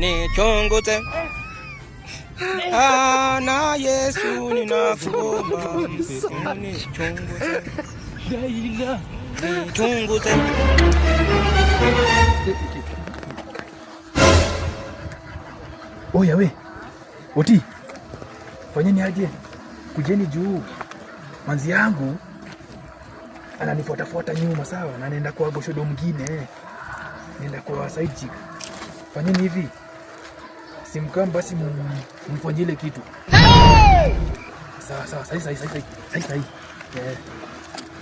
Unichunguze. Ah, na Yesu ninakuomba unichunguze. Unichunguze. Oya we, Oti, fanyeni aje, kujeni juu. Manzi yangu ananifuatafuata nyuma, sawa, na naenda kwa goshodo mwingine, naenda kwa side chick. Fanyeni hivi, simkam basi mfanyie ile kitu. Sawa sawa, sahi sahi sahi sahi sahi. Eh,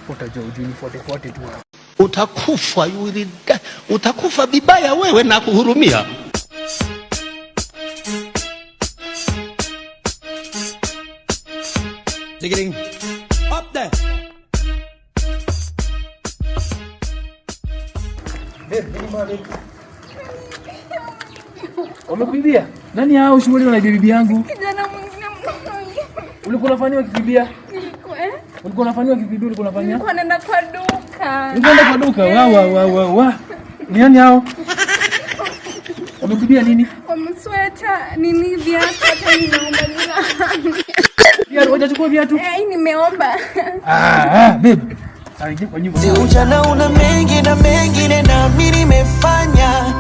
utajua ujui nifuate fuate tu hapa. Utakufa, you will die. Utakufa vibaya wewe na kuhurumia. Up there. Babe, nini mbaya, babe? Wamekuibia? Nani hao shughuli wanaibia bibi yangu? Kijana mwingine mdogo. Ulikuwa unafanywa kikibia? Nilikuwa eh? Ulikuwa unafanywa kikibia, ulikuwa unafanya? Nilikuwa naenda kwa duka. Ulikuwa unaenda kwa duka? Wa wa wa wa wa. Ni nani hao? Wamekuibia nini? Wamesweta nini viatu hata nimeomba nina. Viatu, hujachukua viatu? Eh, nimeomba. Ah, ah, babe. Sawa, ingia kwa nyumba. Si ujana una mengi na mengine na mi nimefanya,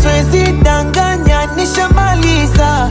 siwezi danganya, nishamaliza.